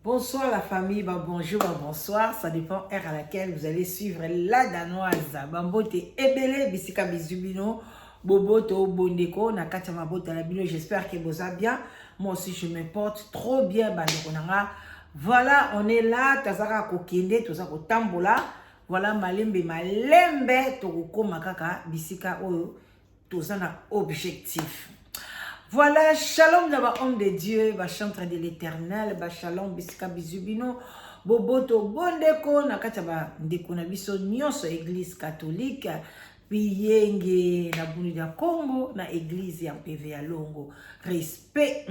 Bonsoir la famille, bah bonjour, bah bonsoir, ça dépend heure à laquelle vous allez suivre la danoise. Bambote ebele bisika bizubino, boboto bondeko na kati ya mabota na bino, j'espère que boza bien. Moi aussi je me porte trop bien bandeko na nga. Voilà, on est là, tazaka kokende, toza kotambola. Voilà malembe malembe tokokoma kaka bisika oyo toza na objectif. Voilà, shalom na ba homme de Dieu, ba chantre de l'Éternel, ba shalom bisika bizu bino, boboto bondeko na kati ya ba ndeko na biso nyonso église catholique, biyenge na buni ya Congo na église ya mpeve ya Longo. Respect.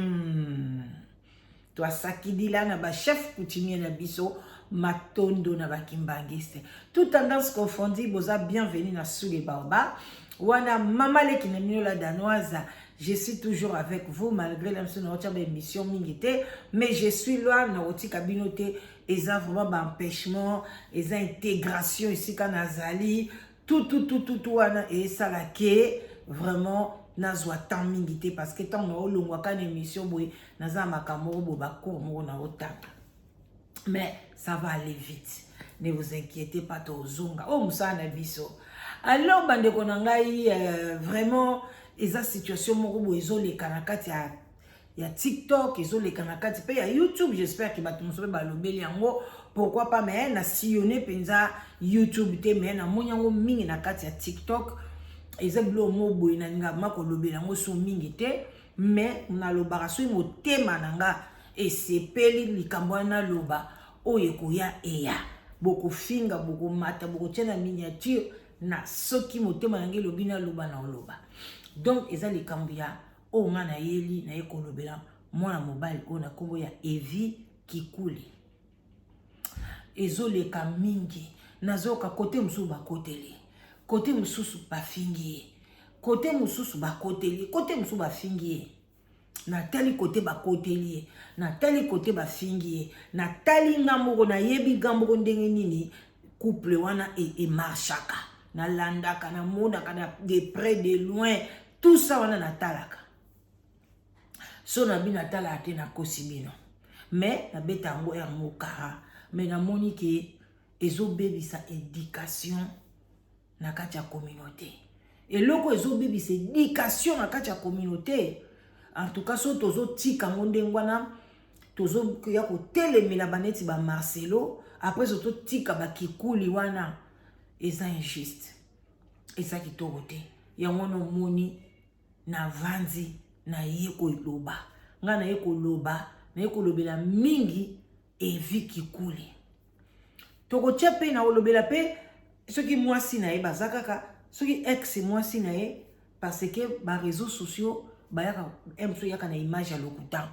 Twasakidila na ba chef coutumier na biso matondo na ba kimbangiste. Toute tendance confondue, boza bienvenue na sous les baobabs. Wana mama leki na bino la danoise, je suis toujours avec vous malgré la mission na ba émission mingi te, mais je suis là na otika bino te. Eza vraiment ba empêchement, eza intégration esika nazali, tout tout tout tout tout wana esala ke vraiment nazwa temps mingi te, parce que ntango naolongwaka na émission boye, naza na makambo moko boye, bacours moko naotanga, mais ça va aller vite, ne vous inquiétez pas, tozonga oyo mosala na biso. Alors bandeko na ngai, vraiment eza situation moko boye ezoleka na kati ya TikTok, ezoleka na kati mpe ya YouTube. J'espère ke bato mosusu mpe balobeli yango, pourquoi pas, mais na sillonne mpenza YouTube te, mais namoni yango mingi na kati ya TikTok. Eza biloko moko boye nalinga ma kolobela yango so mingi te, mais nalobaka soki motema na nga esepeli likambo wana, naloba. Oyo ekoya eya, bokofinga, bokomata, bokotia na miniature na soki motema na ngai elobi naloba, na oloba. Donc eza likambo ya oyo nga nayeli naye kolobela mwana mobali oyo na nkombo ya Evi Kikuli. Ezoleka mingi, nazoyoka kote mosusu bakoteli, kote mosusu bafingi ye, kote mosusu bakoteli, kote mosusu bafingi ye. Natali kote bakoteli ye, natali kote bafingi ye, natali nga moko nayebi nga moko ndenge nini couple wana emarchaka. Nalandaka, namonaka na de près, de loin, tout ça wana natalaka. So na bino natalaka te, nakosi bino, mais nabeta yango ya mokara, mais namoni ke ezobebisa éducation na kati ya communauté. Eloko ezobebisa éducation na kati ya communauté, en tout cas so tozotika yango ndenge wana, tozoya kotelemela baneti bamarcelo, après so totika bakikuli wana, eza injuste, eza kitoko te. Yango wana omoni navandi, naye koloba, ngai naye koloba, naye kolobela mingi Evi Kikuli. Tokotia mpe na kolobela mpe soki mwasi na ye baza kaka, soki ex mwasi na ye, parce que baréseaux sociaux bayaka mosusu eyaka na image ya lokuta.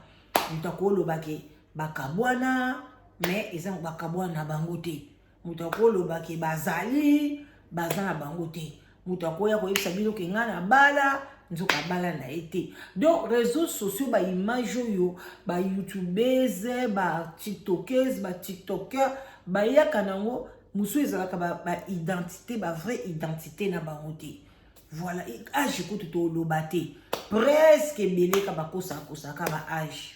Moto akoloba ke bakabwana, mais eza bakabwana na bango te. Moto akoloba ke bazali, baza na bango te. Moto akoya koyebisa bino ke ngai na bala, nzoka abala na ye te. Donc réseaux sociaux, baimage oyo bayoutubese, batiktokese, batiktoker bayaka nango, mosusu ezalaka baidentité, bavrai identité na bango te. Voilà, âge kutu toloba te, presque ebeleka bakosakosaka baâge,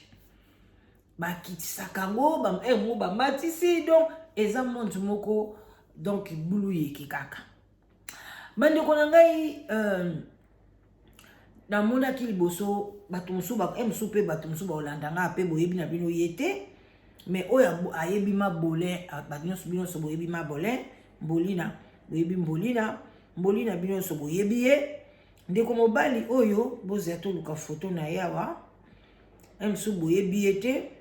bakitisaka yango mo bamatisi. Donc eza monde moko, donc bulu yeke kaka. Bandeko na ngai, namonaki liboso bato mosusu mosusu mpe bato mosusu baolanda nga mpe boyebi na bino ye te, mais oyo ayebi mabolin, bato nyonso, bino nyonso boyebi mabolin mbolina, boyebi mbolina, mbolina bino nyonso boyebi ye. Ndeko mobali oyo, bozela toluka foto na ye awa. Mosusu boyebi ye te,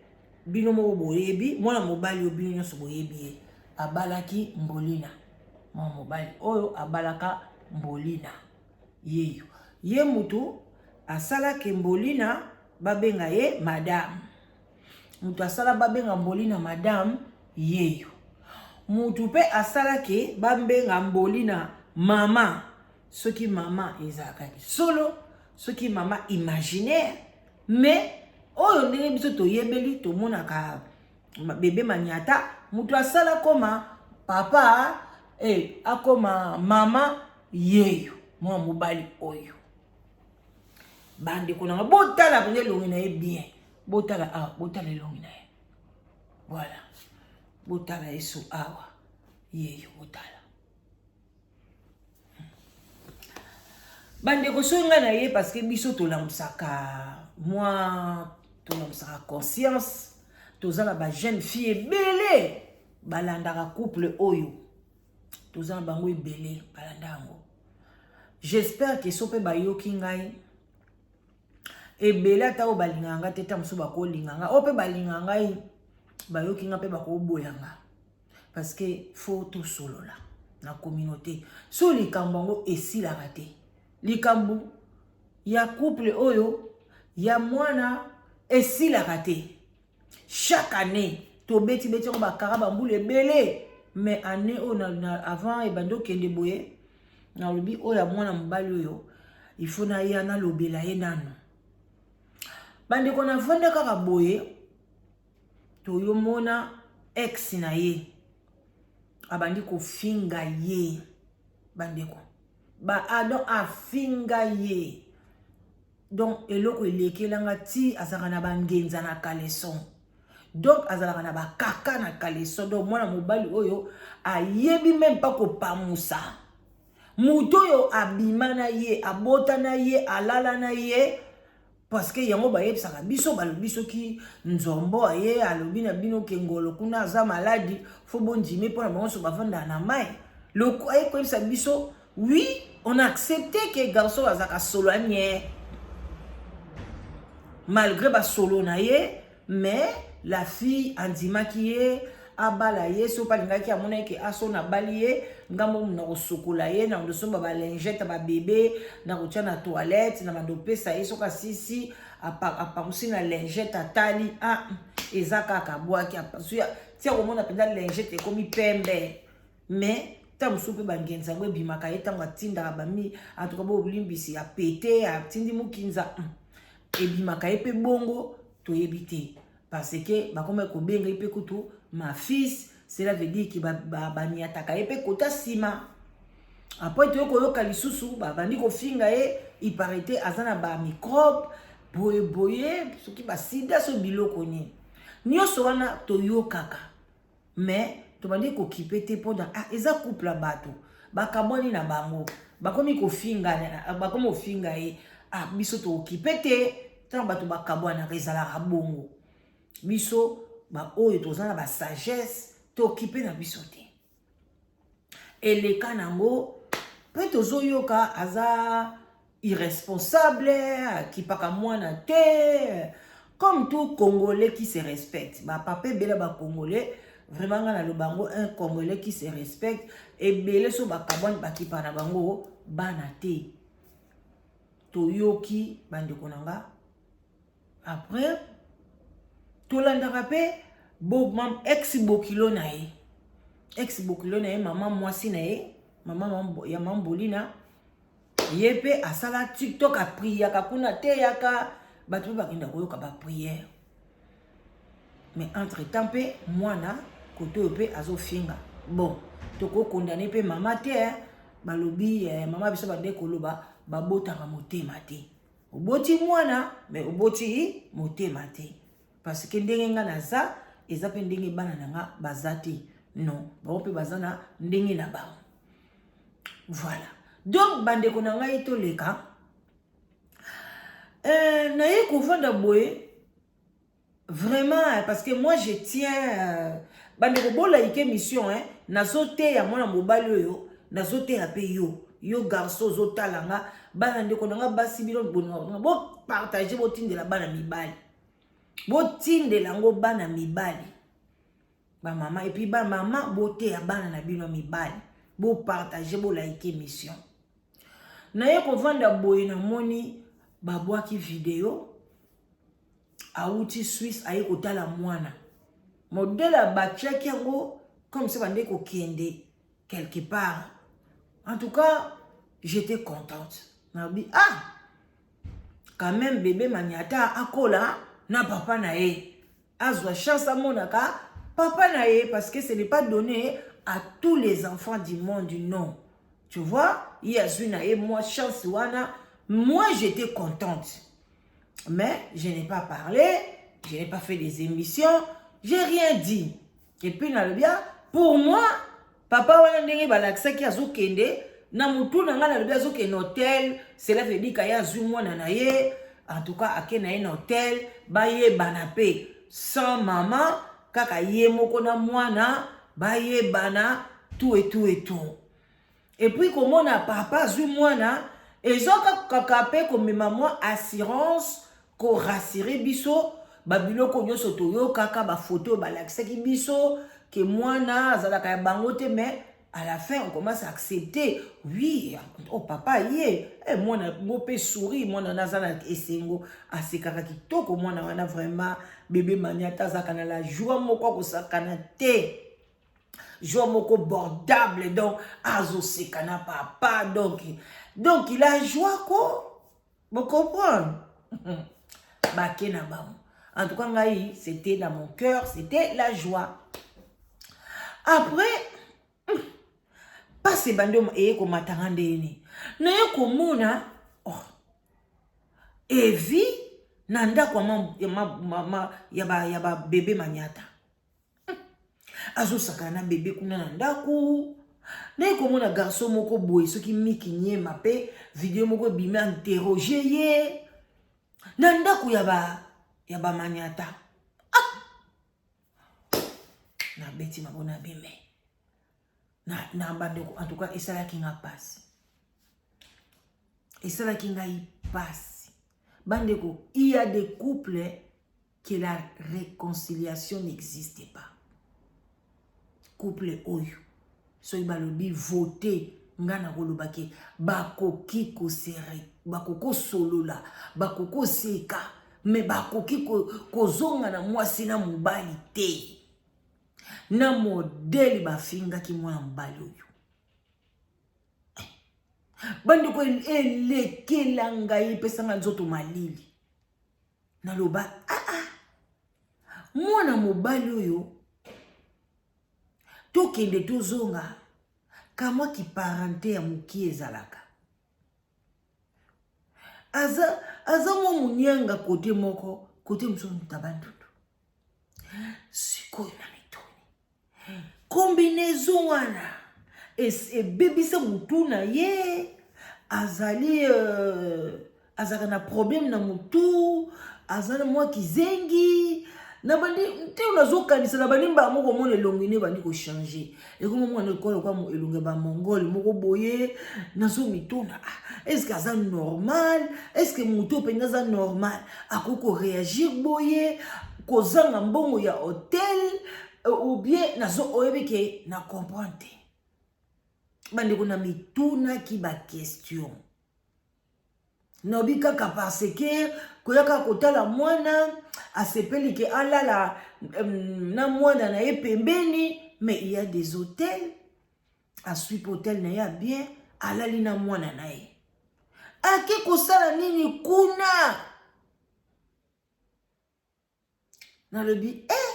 bino moko boyebi mwana mobali oyo, bino nyonso boyebi ye. Abalaki mbolina, mwana mobali oyo abalaka mbolina yeyo. Ye mutu asalaki mbolina babenga ye madame. Mutu asala babenga mbolina madame yeyo. Mutu mpe asalaki babenga mbolina mama, soki mama ezalaka solo, soki mama imaginaire. Mais oyo ndenge biso toyebeli, tomonaka bebe manyata, moto asala koma papa, akoma mama yeyo, mwana mobali oyo. Bandeko nanga, botala mpenza elongi na ye bien, botala awa, botala elongi na ye. Voilà, botala ye so awa, yeyo botala. Bandeko, soki ngai na ye, parce que biso tolamusaka mwa, tolamusaka conscience. Toza na bajeune fille ebele balandaka couple oyo, toza na bango ebele balanda yango. J'espère que so mpe bayoki ngai ebele, ata oyo balingaka ngai te, ta mosusu bakolinga ngai, oyo mpe balingaka ngai bayoki ngai mpe bakoboya nga, parce que faut tosolola na communauté. So likambo yango esilaka te, likambo ya couple oyo ya mwana esilaka te. Chaque année tobeti-beti yango, bakara bambula ebele. Mais année oyo avant ebandi okende boye, nalobi oyo ya mwana mobali oyo, il faut naya nalobela ye nano. Bandeko, navanda kaka boye, toyomona ex na ye abandi kofinga ye. Bandeko, ba adon afinga ye. Donc eloko elekelanga ti azalaka na bangenza na caleçon, donc azalaka na bakaka na caleçon. Donc mwana mobali oyo ayebi même pas kopamusa moto oyo abima na ye, abota na ye, alala na ye. Parce que yango bayebisaka biso, balobi soki nzombo aye, alobi na bino ke ngolo kuna aza maladi, faut bondime. Mpona bango nyonso bavandaka na mai, loko aye koyebisa biso. Oui, on a accepté que garçon azalaka solo anie, malgré basolo na ye, mais la fille andimaki ye, abala ye. So mpe alingaki, amonaki ke aso nabali ye, ngambo na kosukola ye, na kosomba balingete babebe, na kotia na toilette, na bando opesa ye. Soki asisi, apangusi na lingete, atali, ah, eza kaka, abwaki. Tia komona mpenza lingete ekomi pembe. Mais ntango mosusu mpe bangenza yango ebimaka ye ntango atindaka bami antuka bolimbisi ya pete, atindi mokinza, ebimaka ye mpe bongo, toyebi te, parce que bakoma kobenga ye mpe kutu ma fils. Cela veut dire que baniataka ye mpe kota nsima. Après toye koyoka lisusu babandi kofinga ye, il paraît aza na bamicrobe boyeboye, soki basida, so biloko nini nyonso wana toyokaka. Mais tobandi kokipe te mpona, ah, eza couple ya bato bakabwani na bango, bakomi kofinga, bakomi kofinga ye. Ah, biso tokokipe te. Ntango bato bakabwanaka, ezalaka bongo. Biso baoyo toza na basagesse, tokipe na biso te. Eleka nango mpe tozoyoka aza irresponsable, akipaka mwana te, comme tout Congolais qui se respecte. Bapapa ebele bacongolais, vraiment nga naloba yango, un Congolais qui se respecte, ebele so bakabwani, bakipa na bango bana te. Toyoki, bandeko na nga. Après tolandaka mpe ex bokilo na ye, ex bokilo na ye, mama mwasi na ye, mama ya Mambolina. Ye mpe asala TikTok, apriaka kuna, ateyaka bato mpe bakenda koyoka baprière. Mais entre temps mpe mwana kote oyo mpe azofinga. Bon, tokokondane mpe mama te. Balobi mama biso bande koloba, babotaka motema te. Oboti mwana, mais oboti motema te, parce que ndenge nga naza, eza mpe ndenge bana na nga baza te. Non, bango mpe baza na ndenge na bango. Voilà. Donc bandeko na ngai, toleka. Naye kovanda boye vraiment, parce que moi je tiens, bandeko, bolaike mission, hein. Nazoteya mwana mobali oyo, nazoteya mpe yo, yo garçon ozotala nga. Bana, ndeko na nga basi, bino bopartage, botindela bana mibali, botindela yango bana mibali, bamama. Et puis bamama, boteya bana na bino mibali, bopartage, bolaike mission. Naye kovanda boye, namoni babwaki video, awuti Suisse, aye kotala mwana. Modèle batiaki yango comme ça, bande kokende quelque part. En tout cas j'étais contente, nalobi, ah, quand même bébé Maniata akola na papa na ye, azwa chance amonaka papa na ye, parce que ce n'est pas donné à tous les enfants du monde. Non, tu vois, ye azwi na ye moi chance wana. Moi j'étais contente, mais je n'ai pas parlé, je n'ai pas fait des émissions. J'ai rien dit. Et puis nalobi, ah, pour moi, papa wana ndenge balakisaki azokende na motu na ngai, nalobi azokende hotel, cela veut dire kaye azwi mwana na ye, en tout cas ake na ye na hotel, bayebana mpe sans mama, kaka ye moko na mwana bayebana, tout et tout et tout. Et puis komona papa azwi mwana, ezoka kaka mpe komema mwa assurance, korassurer biso babiloko nyonso toyokaka, bafoto oyo balakisaki biso ke mwana azalaka ya bango te. Mais à la fin on commence à accepter, oui, oh, papa ye, eh, mwana ngo mpe sourire, mwana wana aza na esengo, asekaka kitoko mwana wana. Vraiment, bébé Maniata azalaka na la joie moko akosakana te, joie moko bordable. Donc azoseka na papa, donc il a joie ko bocomprendre. Bake na bango. En tout cas ngai, c'était dans mon cœur, c'était la joie. Après pasi ebandi, eye komatanga ndeni naye komona, oh, evi na ndako ya babébé Manyata, azosakana na bébé kuna na ndako. Naye komona garçon moko boye, soki miki nyema mpe video moko ebimi, interroge ye na ndako ya bamanyata. Ah! Nabeti mabona abime na bandeko. En tout cas esalaki nga mpasi, esalaki ngai mpasi, bandeko. Il y a des couples que la réconciliation n'existe pas. Couple oyo, soki balobi vote, nga na koloba ke bakoki kosere, bakoki kosolola, bakoki koseka, me bakoki kozonga na mwasi na mobali te. Na modèle bafingaki mwana mobali oyo, bandeko, elekela ngai, epesanga nzoto malili. Naloba, aa ah, ah, mwana mobali oyo, tokende tozonga kamwa kiparenté ya moki ezalaka, aza mwa monianga kote moko, kote mosusu moto abandutu. Sikoyo na mitoni, combinaison wana ebebisa motu na ye. Azali azalaka na problème na motu, aza na mwa kizengi. Na bandi te, nazokanisa na bandi mbala moko omona elongi ne ebandi kochanger, ekoma mwana ekola kwa elongi ya bamongole moko boye. Nazomituna, ah, est-ce aza normal? Est-ce motu oyo mpenza aza normal, akoki koréagir boye, kozanga mbongo ya hotel ou bien nazo oyebi ke na comprendre te? Bandeko, na mitunaki baquestion. Naobi kaka parce que koya kaka kotala mwana, asepeli ke alala na mwana na ye pembeni. Mais il y a des hôtels, asui mpe hotel na ye ya bien, alali na mwana na ye. Ake kosala nini kuna? Nalobi, eh,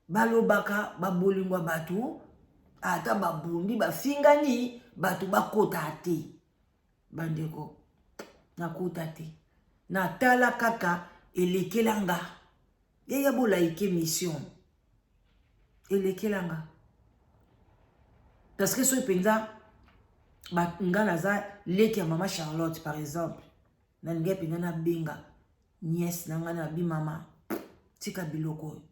balobaka babolingo ya bato, ata babundi, bafingani, bato bakota te. Bandeko, nakota te, natala kaka, elekela nga. Yeya bolaike mission, elekela nga, parce que soki mpenza nga naza leki ya mama Charlotte, par exemple, nalingai mpenza nabenga nièce na ngai na bi: "Mama, tika biloko oyo",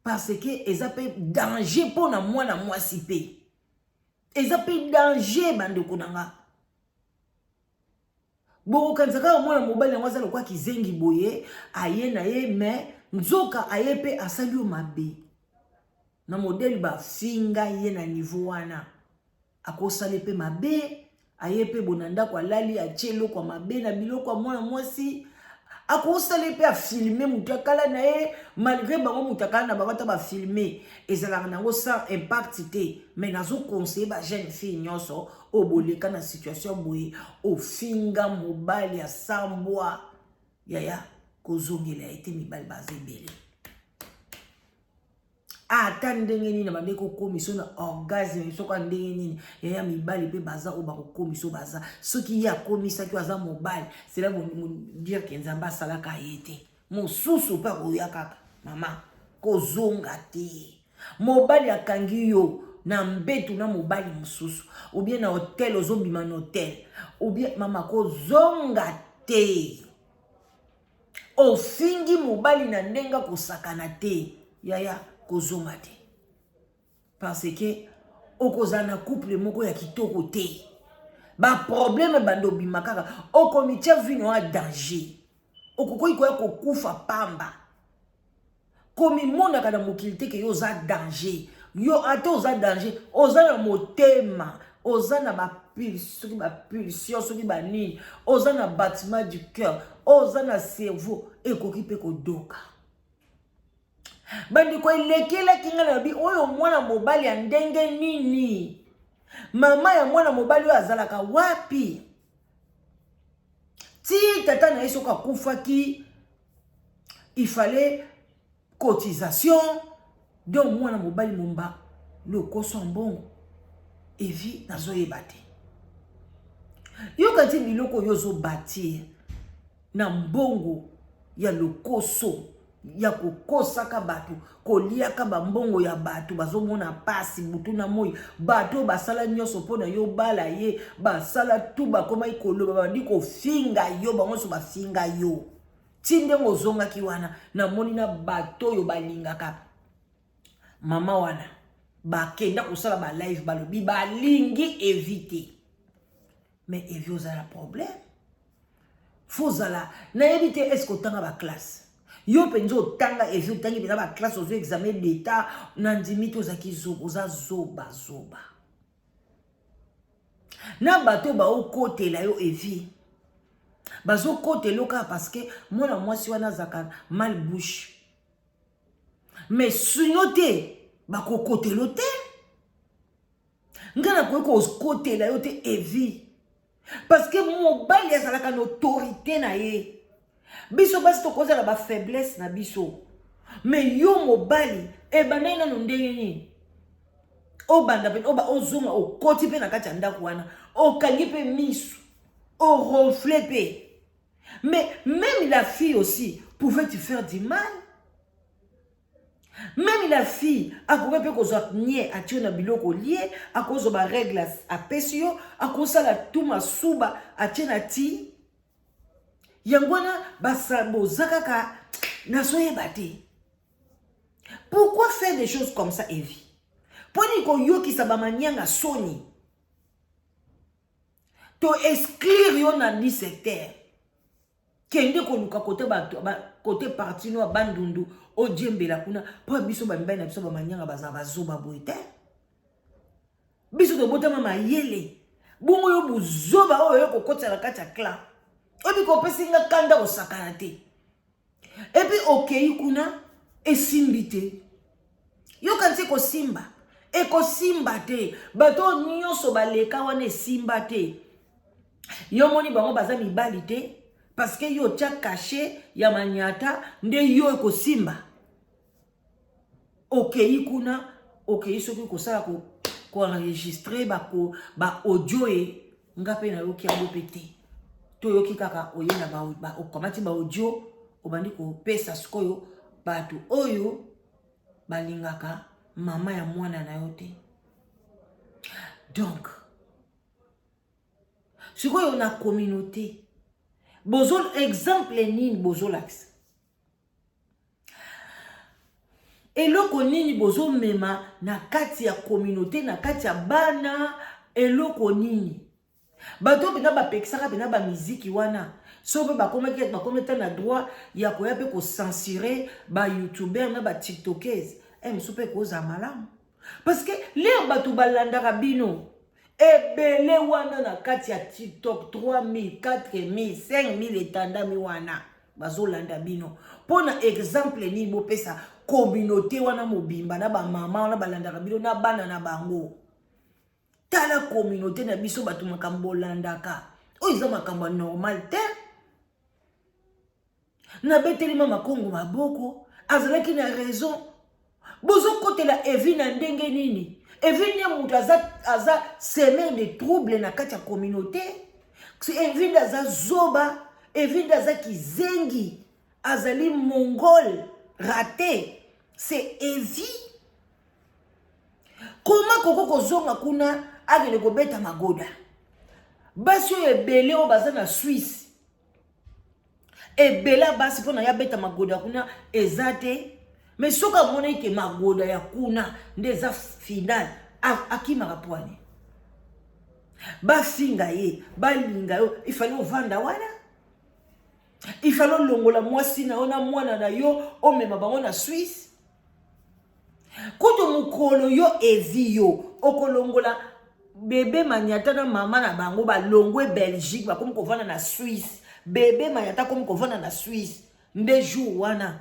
parce que eza mpe danger mpo na mwana mwasi, mpe eza mpe danger. Bandeko na nga, bokokanisa kaka mwana mobali yango aza lokwa kizengi boye, aye na ye, mais nzoka aye mpe asali yo mabe. Na modèle bafinga ye na niveau wana, akosala mpe mabe. Aye mpe bona ndako, alali, atie eloko ya mabe na biloko ya mwana mwasi. Akosala mpe afilmer moto akala na ye, malgré bango moto akala na bango, ata bafilmer, ezalaka nango sans impact te. Mais nazoconseiller bajeune fille nyonso oyo boleka na situation boye, ofinga mobali asambwa, yaya, kozongela ye te. Mibali baza ebele. Ata ndenge nini bande kokomisa na orgasme, soki ndenge nini, yaya, mibali mpe baza oyo bakokomisa. Baza soki ye akomisaki, aza mobali, cela dire ke Nzambe asalaka ye te. Mosusu mpe akoya kaka mama. Kozonga te. Mobali akangi yo na mbetu na mobali mosusu, ou bien na hotel, ozobima na hotel, ou bien mama, kozonga te. Ofingi mobali na ndenge akosakana te, yaya, kozonga te, parce que okozala na couple moko ya kitoko te. Baproblème bando obima kaka, okomitia vino ya danger, okokoki koya kokufa pamba. Komimonaka na mokili te ke yo oza danger. Yo ata oza danger, oza na motema, oza na bapulse, soki bapulsion, soki banini, oza na battement du cœur, oza na cerveau, ekoki mpe kodoka. Bandeko, elekelaki ngai na lobi oyo mwana mobali ya ndenge nini? Mama ya mwana mobali oyo azalaka wapi? Ti tata na ye soki akufaki, il fallait cotisation. Donc mwana mobali momba lokoso ya mbongo. Evi, nazoyeba te, yoka ti biloko oyo ozobâtir na mbongo ya lokoso, ya kokosaka bato, koliaka bambongo ya bato. Bazomona pasi butu na moi. Bato oyo basala nyonso mpo na yo bala ye, basala tu, bakomaki koloba, babandi kofinga yo, bango nyonso bafinga yo ti ndenge ozongaki wana. Namoni na bato oyo balingaka mama wana bakenda kosala balive, balobi balingi Evi te. Mais Evi, ozala problème, fozala nayebi te. Est-ce otanga baclasse? Yo mpenza otanga, Evi? Otangi mpenza baclasse? Ozwa examen d'état? Na ndimi te, ozalaki zoba, oza zoba zoba na bato baokotela yo. Evi, bazokotela yo kaka parce que mwana mwasi wana azalaka mal bouche, mais sinon te, bakokotela te. Ngai nakoki kokotela yo te, Evi, parce que mobali azalaka na autorité na ye. Biso basi tokozala bafaiblesse na biso, mais yo mobali, ebandaki nano ndenge nini? Obanda mpe ozonga, okoti mpe na kati ya ndako wana, okangi mpe miso, oronfle mpe. Mais même la fille aussi pouvait te faire du mal. Même la fille akoki mpe kozwa nie, atie na biloko lie, akozwa barègle, apesi yo, akosala tu masuba, atie na ti yango wana. Boza kaka, nazoyeba te pourquoi faire des choses comme ça. Evi, mponi koyokisa bamanianga soni, to exclure yo na di secteur. Kende koluka kote bato, kote parti no ya Bandundu, odiembela kuna, mpo biso bamibali na biso bamanyanga bazala bazoba boye te. Biso tobotama mayele. Bongo yo, buzoba oyo oyo kokotisa na kati ya clan, oyebi kopesi nga kanda kosakana te. Et puis okei kuna, esimbi te. Yoka nti ekosimba, ekosimba te. Bato nyonso baleka wana, esimba te. Yo moni bango baza mibali te, parce que yo otya cachet ya manyata nde yo ekosimba. Okei kuna, okei soki kosala koenregistrer baaudio ye, nga mpe nayoki yango mpe te. Toyoki kaka oye na okamati baaudio, obandi kopesa sikoyo bato oyo balingaka mama ya mwana na yo te. Donc sikoyo na communauté, bozo exemple nini bozolakisa? Eloko nini bozomema na kati ya communauté, na kati ya bana? Eloko nini? Bato mpenza bapekisaka mpenza bamiziki wana, so mpe bakomaki, bakomi ata na droit ya koya mpe kocensurer bayoutubeur na batiktokese. E mosusu mpe kozala malamu, parce que l'heure bato balandaka bino ebele wana na kati ya TikTok, 3000, 4000, 5000 etandami wana, bazolanda bino mpo na exemple nini bopesa communauté wana mobimba na bamama wana balandaka bino na bana na bango? Tala communauté na biso, bato makambo bolandaka oyo eza makambo ya normal te. Nabeteli mama Kongo maboko, azalaki na raison. Bozokotela Evi na ndenge nini? Evi nde moto aza semeur de trouble na kati ya communauté. Evi nde aza zoba, Evi nde aza kizengi, azali mongol raté. C'est Evi. Comment koko kozonga kuna akende kobeta magoda? Basi oyo ebele oyo baza na Suisse, ebele ya basi mpo na ye abeta magoda kuna eza te. Mais soki amonaki ke magoda ya kuna nde eza final, akimaka pwani. Bafinga ye, balinga yo, ifali ovanda wana, ifali olongola mwasi na yo na mwana na yo, omema bango na Suisse. Kutu mokolo yo Evi yo okolongola bebe Manyata na mama na bango, balongwe Belgique, bakomi kovanda na Suisse. Bebe Manyata akomi kovanda na Suisse nde jour wana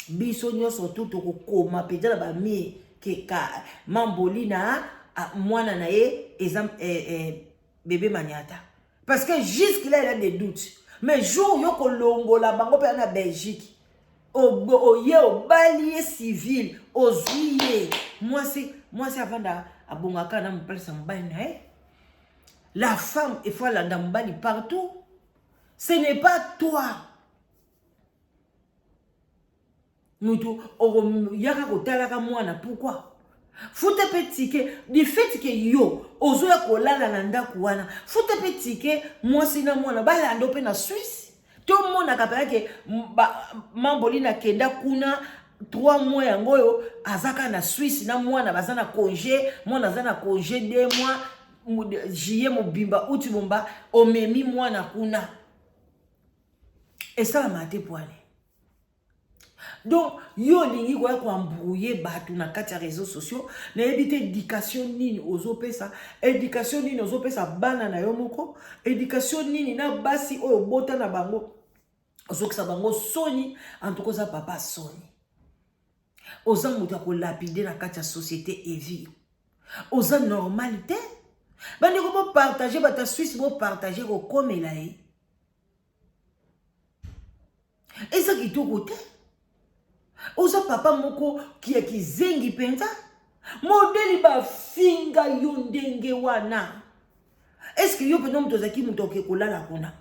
biso nyonso tu tokokoma mpenza na bamie ke ka mamboli na mwana na ye eza bebe Manyata, parce que jusque là il a des doutes. Mais jour yo kolongola bango mpe na Belgique, oye obali ye civil, ozwi ye mwasi, mwasi avanda abongaka na mopalisa mobali na ye. La femme, il faut alanda mobali partout, ce n'est pas toi mutu okoyaka kotalaka mwana. Pourquoi futa mpe ticket du fait ke yo ozoya kolala na ndako wana? Futa mpe ticket, mwasi na mwana balanda mpe na Suisse. Tomonaka mpenza ke Mamboli nakenda kuna 3 mois yango oyo aza kaka na Suisse na mwana, baza na congé, mwana aza na congé 2 mois, juillet mobimba, août momba, omemi mwana kuna, esalamaka te poane. Donc yo olingi koya koembrouiller bato na kati ya réseaux sociaux. Nayebi te éducation nini ozopesa, éducation nini ozopesa bana na yo moko, éducation nini na basi oyo obota na bango, ozokisa bango soni. En tout cas, oza papa soni, oza moto ya kolapider na kati ya société. Evi, oza normal te. Bandeko, bopartager, bato ya Suisse bopartager, kokomela ye eza kitoko te. Oza papa moko ya kizengi mpenza. Modeli bafinga yo ndenge wana, est-ce yo mpenza moto ozalaki moto oke kolala kuna?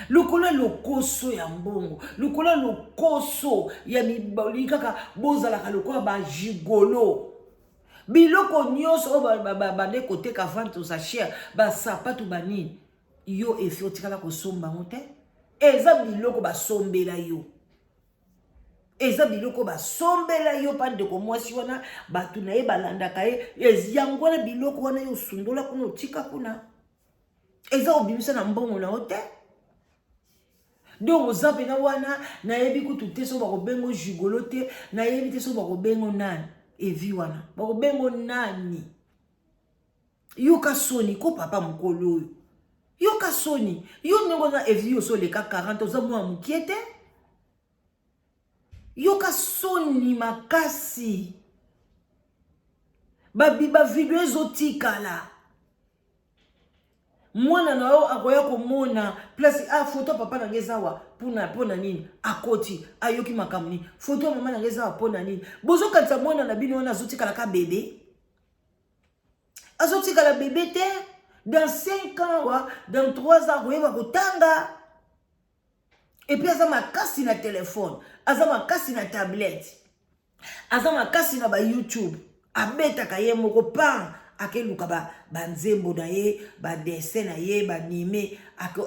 Lokola lokoso ya mbongo, lokola lokoso ya mibali, kaka bozalaka lokola bagigolo. Biloko nyonso oyo bande koteka, vente aux enchères, basapatu, banini, yo Efi otikala kosomba yango te. Eza biloko basombela yo, eza biloko basombela yo mpa ndeko mwasi wana, bato na ye balandaka ye. Yango wana biloko wana yo osundola kuna, otika kuna, eza obimisa na mbongo na yo te. Donc oza mpena wana, nayebi kutu te so bakobengo gigolo te, nayebi te so bakobengo nani. Evi wana bakobengo nani? Yoka soni ko, papa mokolo oyo, yoka soni. Yo ndenge oza, Evi, yo so oleka 40, oza mwana mokie te. Yoka soni makasi. Bavideo ezotikala, mwana na yo akoya komona place ah, foto papa na ngai eza awa mpona nini? Akoti, ayoki makambo nini? Foto ya mama na ngai eza awa mpona nini? Bozokanisa mwana na bino wana azotikala ka bebe? Azotikala bebe te. Dans 5 ans wa dans 3 ans akoyeba kotanga. Et puis aza makasi na telefone, aza makasi na tablette, aza makasi na baYouTube, abetaka ye moko pan, akeluka banzembo na ye, badessin na ye, banime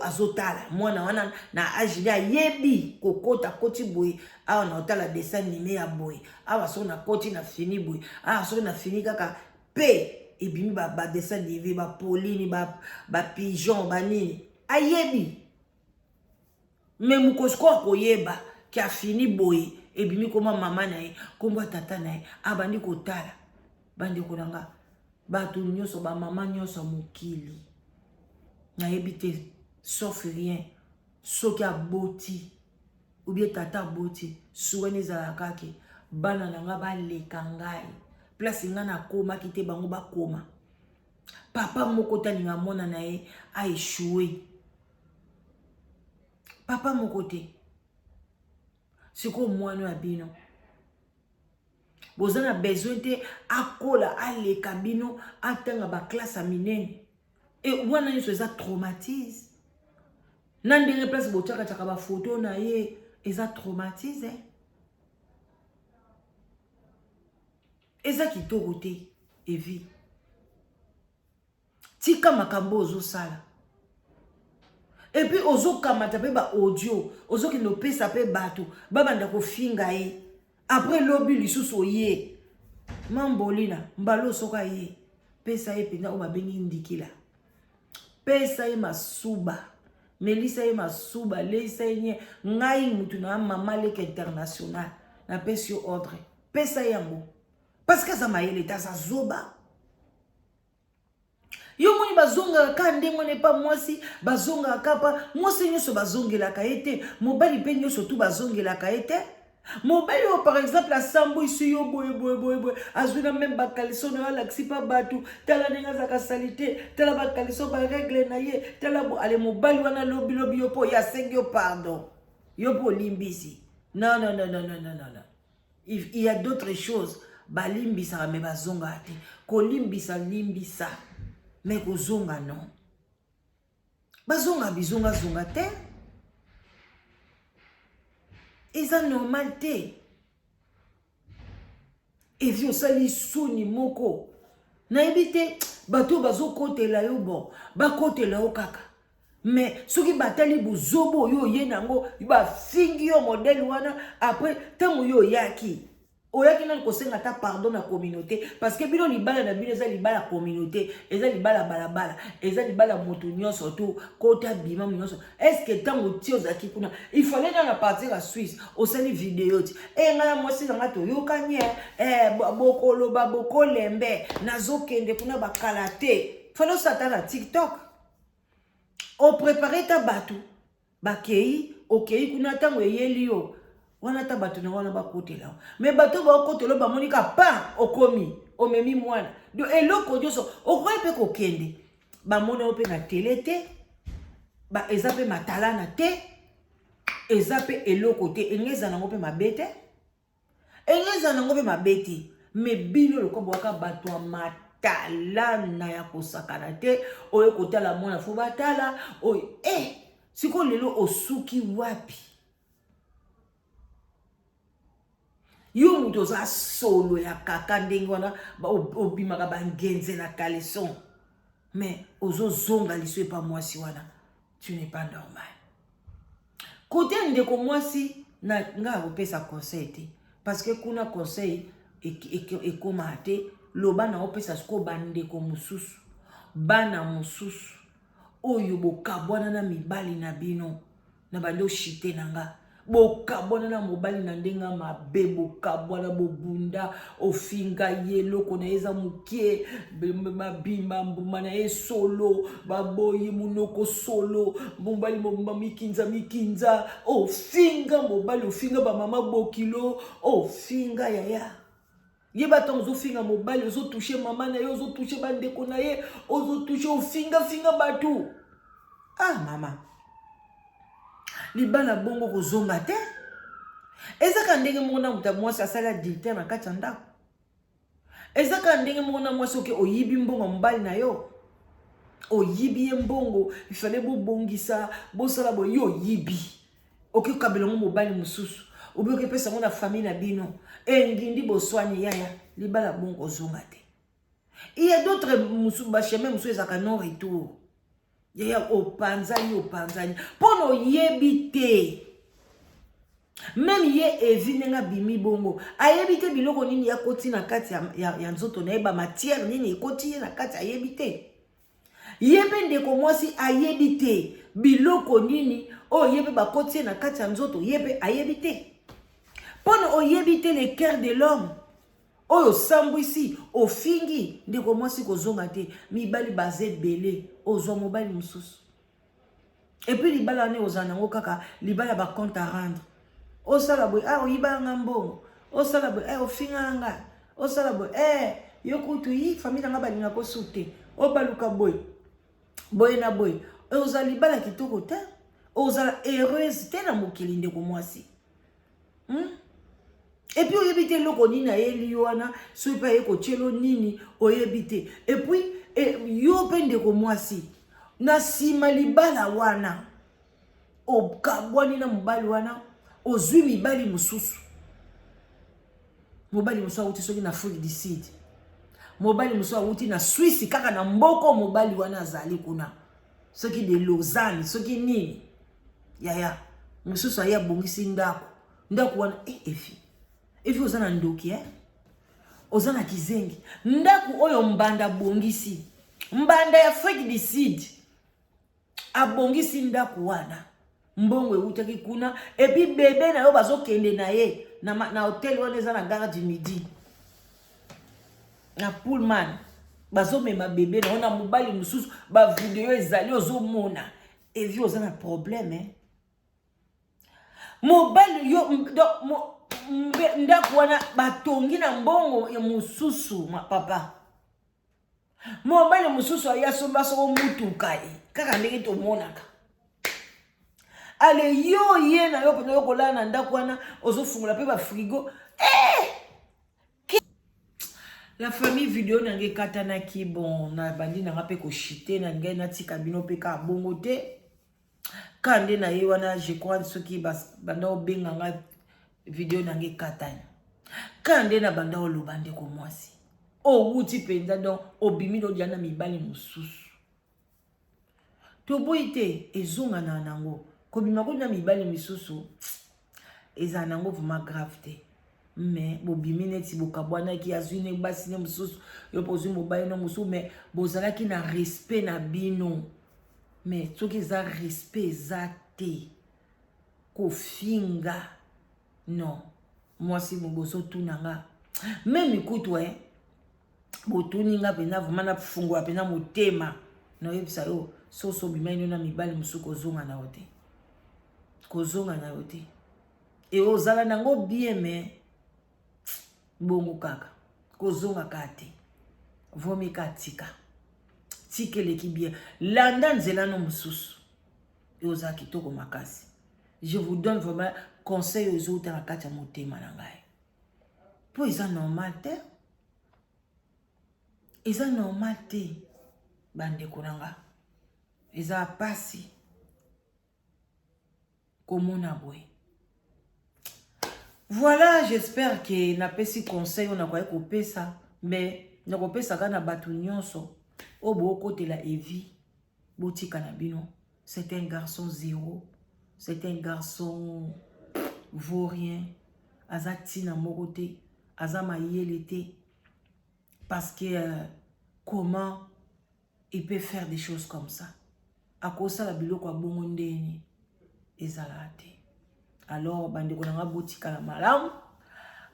azotala. Mwana wana na age nde ayebi kokota, akoti boye awa na otala dessin animé ya boye awa, soki nakoti na fini boye awa, soki na fini kaka mpe ebimi badessin animé, bapolini, bapigeon, banini, ayebi. Me mokosi ko akoyeba ke afini boye, ebimi koma mama na ye, nkombo ya tata na ye, abandi kotala. Bandeko na nga, bato nyonso, bamama nyonso ya mokili, nayebi te, sauf rien, soki aboti ubie tata aboti, suweni ezalaka ke bana na nga baleka ngai place ngai nakomaki te, bango bakoma. Papa moko talinga mwana na ye aéchouer, papa moko te. Sikoyo mwana ya bino boza na besoin te akola aleka bino, atanga baclasse ya minene. E wana nyonso eza traumatise na ndenge place botiakatiaka bafoto na ye. Eza traumatise. Eza kitoko te Evi. Tika makambo ozosala. Et puis ozokamata mpe ba audio, ozokende opesa mpe bato babanda kofinga ye. Après lobi lisusu oye. Mambolina, mbalo soka ye. Pesa ye mpenza oyo babengi ndikila. Pesa ye masuba. Melisa ye masuba, leisa ye nye. Ngai mutu na mama leke international. Napesi yo ordre. Pesa ye yango. Parce que aza mayele te, aza zoba. Yo moni bazongaka kaka ndenge wana epa mwasi, bazongaka kaka pa mwasi nyonso bazongelaka ye te, mobali mpe nyonso tu bazongelaka ye te. Mobali oyo par exemple asambwisi yo boye boye boye boye, azwi na meme bakaliso na yo alakisi pa bato, tala ndenge azalaka salite, tala bakaliso baregle na ye, tala bo ale mobali wana lobi lobi yo mpo ye asengi yo pardon, yo mpo olimbisi. Non, non, non, non, non, non, non. Il y a d'autres choses balimbisaka me bazongaka te. Kolimbisa limbisa me kozonga non. Bazonga bizongazonga te. Eza normal te. Evi osali soni moko. Nayebi te bato bazokotela yo bon, bakotela yo kaka. Mais soki batali buzobo oyo oye nango bafingi yo modèle wana après ntango yo oyaki oyaki nani kosenga ata pardon na communauté parce que bino libala na bino eza libala communauté, eza libala balabala, eza libala moto nyonso to kota bima nyonso. Est-ce que ntango ti ozalaki kuna il fallait nana partir à Suisse osali video ti e ngai na mwasi na ngai toyokani e bokoloba bokolembe nazokende kuna bakala te fallait osala na TikTok o préparer ta bato bakei okei kuna ntango eyeli yo wana ta bato na wana bakotela me bato bakotela bamoni ka pa okomi omemi mwana do eloko nyonso okoki mpe kokende bamoni yo mpe na tele te ba eza mpe matalana te eza mpe eloko te enge eza nango mpe mabe te enge eza nango mpe mabe te me bino lokola bwaka bato ya matalana ya kosakana te oyo kotala mwana fo batala oyo sikoyo lelo osuki wapi yo moto oza solo ya kaka ndenge wana obimaka bangenze na caleçon mais ozozonga liso epa mwasi wana tu n'es pas normal. Kote ndeko mwasi na nga akopesa conseil te parce que kuna conseil ekoma te loba na opesa sikoyo bandeko mosusu bana mosusu oyo bokabwana na mibali na bino na bandi oshite na nga bokabwana na mobali na ndenge mabe bokabwana bobunda ofinga ye eloko na ye eza mokie mabimba mbuma na ye solo baboyi monoko solo mobali mobimba mikinza mikinza ofinga mobali ofinga bamama bokilo ofinga yaya yeba ntango ozofinga mobali ozotouche mama na ye ozotouche bandeko na ye ozotouche ofingafinga bato ah mama libala bongo kozonga te ezaka ndenge moko na moto ya mwasi asali adultère na kati ya ndako ezaka ndenge moko na mwasi oke oyibi mbongo ya mobali na yo oyibi ye mbongo ifale bobongisa bosala boye yo oyibi oke okabela yango mobali mosusu obi okepesa yango na famille na bino engindi boswani yaya libala bongo ozonga te. Il y a d'autres bachemin mosusu ezalaka non retour yaya opanzani opanzani mpo na oyebi te meme ye Evi ndenge abimi bongo ayebi te biloko nini akoti na kati ya nzoto na ye bamatière nini ekoti ye na kati ayebi te ye mpe ndeko mwasi ayebi te biloko nini oyo ye mpe bakoti ye na kati ya nzoto ye mpe ayebi te mpo na oyebi te le cœur de l'homme oyo osambwisi ofingi ndeko mwasi kozonga te mibali baza ebele ozwa mobali mosusu et puis libala wana ozala nango kaka libala ba compte à rendre osala boye ah oyiba nga mbongo osala boye eh ofinga nga osala boye eh yo kutu yi famille na nga balinga kosu te obaluka boye boye na boye ozala libala kitoko te ozala heureuse te na mokili ndeko mwasi Et puis oyebi te eloko nini ayeli yo wana soki mpe aye kotielo nini oyebi te et puis yo mpe ndeko mwasi na nsima libala wana okabwani na mobali wana Ozwi mibali mosusu, mobali mosusu awuti soki na Afrique du Sud, mobali mosusu awuti na Swisse, kaka na mboko mobali wana azali kuna, soki de Lausanne, soki nini. Yaya mosusu aye, abongisi ndako. Ndako wana e Evi, Evi, oza na ndoki, eh? Oza na kizengi. Ndako oyo mbanda abongisi, mbanda ya Afrique du Sud abongisi ndako wana, mbongo ewutaki kuna. Et puis bébé na yo bazokende na ye na hotel wana eza na Gare du Midi, na Pullman. Bazomema bébé na yo na mobali mosusu, bavideo ezali, ozomona. Evi, oza na problème, eh? Mobali yo, ndako wana batongi na mbongo ya mosusu. Papa, mobali mosusu aye, asomba soko mutuka ye, kaka ndenge tomonaka. Ale yo, ye na yo mpenza, yo kolala na ndako wana, ozofungola mpe bafrigo, eh! La famille, video na ngai ekatanaki. Bon, nabandi nanga mpe koshite na ngai, natika bino mpe kaka bongo te. Ka nde na ye wana, je crois soki banda obenga nga, video na ngai ekatani. Ka nde na banda oloba, ndeko mwasi, owuti mpenza, donc obimi lodia na mibali mosusu. Toboyi te, ezongana nango. Kobima kuti na mibali misusu ezala nango vraiment grave te, mais bobimi neti bokabwanaki, azwi ne basi ne mosusu, yo mpo ozwi mobali no mosusu, mais bozalaki na respect na bino. Mais soki eza respect eza te, kofinga non. Mwasi, bozotuna nga même kutu, eh, botuni nga mpenza vraiment, nafungola mpenza motema, naoyebisa yo, soso obimai no na mibali mosusu, kozonga na yo te, kozonga na yo te. E ozala nango bien, mais bongo kaka kozonga kaka te. Vomi ka tika, tika, eleki bien. Landa nzela no mosusu e oza kitoko makasi. Je vous donne vraiment conseil oyo ezouta na kati ya motema na ngai, mpo eza normal te, eza normal te, bandeko na nga. Eza pasi komona boye. Voilà, j'espère que napesi conseil oyo nakoki kopesa, mais nakopesaka na bato nyonso oyo bookotela Evi. Botika na bino, c'est un garçon zéro, c'est un garçon vaurien, aza ntina moko te, aza mayele te, parce que comment il peut faire des choses comme ça? Akosala biloko ya bongo ndeni ezalaka te. Alors bandeko na nga, botikala malamu.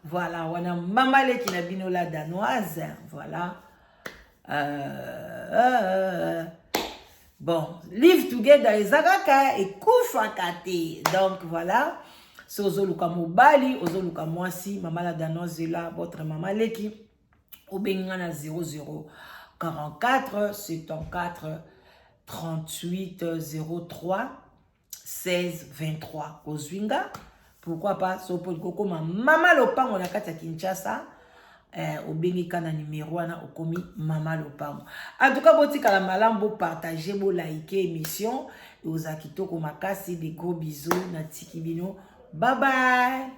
Voilà, wana mama leki na bino, la Danoise. Voilà, bon, live together eza kaka, ekufaka te. Donc voilà, so ozoluka mobali, ozoluka mwasi, mama la Danoise la, votre mama leki, obengi nga na 00 44 74 38 03 16 23. Kozwi nga, pourquoi pas? So mpo kokóma mama lopango na kati ya Kinshasa, obengi ka na numero wana, okomi mama lopango. En tout cas, botikala malamu, bopartage, bolike émission, ozala kitoko makasi. De gros bisous, natiki bino, bye bye.